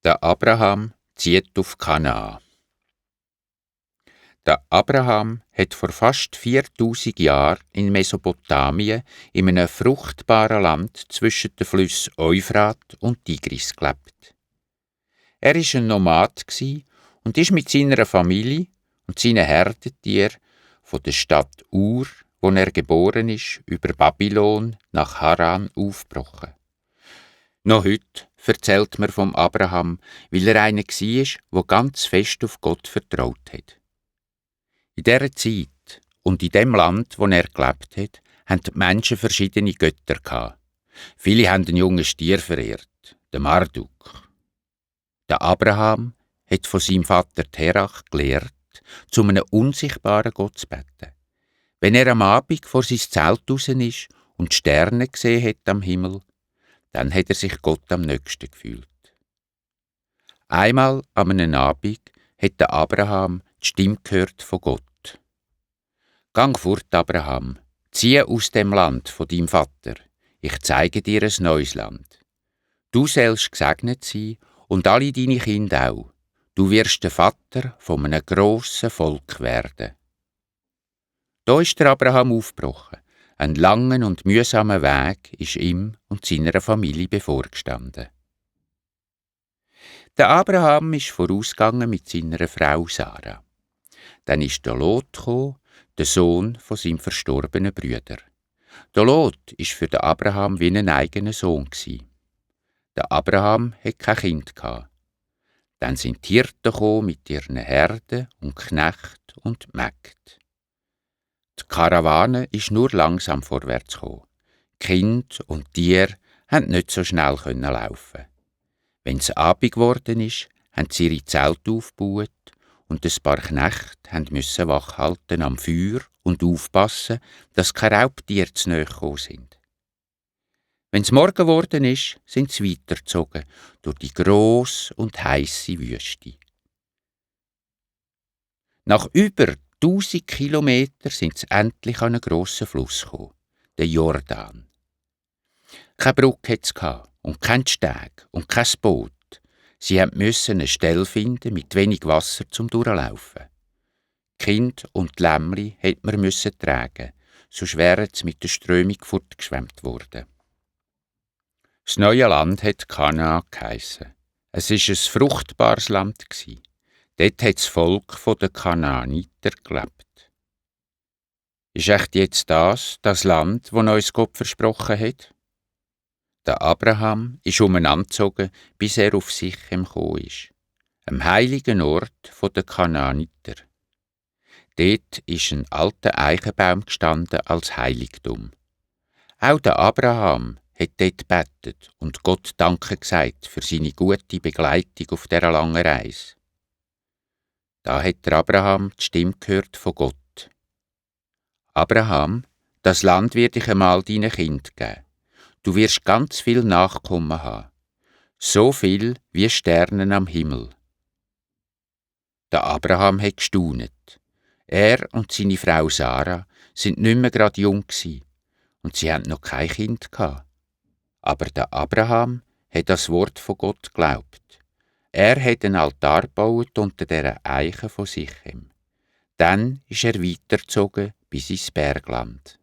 Der Abraham zieht auf Kanaan. Der Abraham hat vor fast 4000 Jahren in Mesopotamien in einem fruchtbaren Land zwischen den Flüssen Euphrat und Tigris gelebt. Er war ein Nomad und ist mit seiner Familie und seinen Herdentieren von der Stadt Ur, wo er geboren ist, über Babylon nach Haran aufgebrochen. Noch heute erzählt man vom Abraham, weil er einer war, der ganz fest auf Gott vertraut hat. In dieser Zeit und in dem Land, wo er gelebt hat, haben die Menschen verschiedene Götter gehabt. Viele haben den jungen Stier verehrt, den Marduk. Der Abraham hat von seinem Vater Terach gelehrt, zu einem unsichtbaren Gott zu beten. Wenn er am Abend vor sein Zelt raus ist und die Sterne gesehen hat am Himmel, dann hat er sich Gott am nächsten gefühlt. Einmal an einem Abend hat der Abraham die Stimme gehört von Gott. «Gang fort, Abraham, zieh aus dem Land von deinem Vater. Ich zeige dir ein neues Land. Du sollst gesegnet sein und alle deine Kinder auch. Du wirst der Vater von einem grossen Volk werden.» Da ist der Abraham aufgebrochen. Ein langer und mühsamer Weg ist ihm und seiner Familie bevorgestanden. Der Abraham ist vorausgegangen mit seiner Frau Sarah. Dann ist der Lot gekommen, der Sohn von seinem verstorbenen Brüder. Der Lot ist für den Abraham wie ein eigener Sohn gewesen. Der Abraham hatte kein Kind gehabt. Dann sind die Hirten gekommen mit ihren Herden und Knecht und Mägd. Die Karawane ist nur langsam vorwärts gekommen. Kind und Tiere konnten nicht so schnell laufen. Wenn es Abend geworden ist, haben sie ihre Zelte aufgebaut und ein paar Knechte mussten Wach halten am Feuer und aufpassen, dass keine Raubtiere zu nahe gekommen sind. Wenn es Morgen geworden ist, sind sie weitergezogen durch die grosse und heisse Wüste. Nach über 1000 Kilometern sind sie endlich an einen grossen Fluss gekommen, den Jordan. Keine Brücke hatte es und kein Steg und kein Boot. Sie mussten eine Stelle finden mit wenig Wasser zum Durchlaufen. Kind und Lämmli musste man tragen, sonst wären sie mit der Strömung fortgeschwemmt worden. Das neue Land hat Kanaan geheissen. Es war ein fruchtbares Land. Dort hat das Volk der Kanaaniter gelebt. Ist echt jetzt das Land, das uns Gott versprochen hat? Der Abraham ist umeinandergezogen, bis er auf Sichem gekommen ist, am heiligen Ort der Kanaaniter. Dort ist ein alter Eichenbaum gestanden als Heiligtum. Auch der Abraham hat dort gebetet und Gott Danke gesagt für seine gute Begleitung auf dieser langen Reise. Da hat der Abraham die Stimme gehört von Gott. «Abraham, das Land wird ich einmal deinen Kind geben. Du wirst ganz viel Nachkommen haben, so viel wie Sterne am Himmel.» Der Abraham hat gestaunet. Er und seine Frau Sarah sind nicht mehr gerade jung gewesen und sie hatten noch kein Kind gehabt. Aber der Abraham hat das Wort von Gott geglaubt. Er hat einen Altar gebaut unter dieser Eiche von Sichem. Dann ist er weitergezogen bis ins Bergland.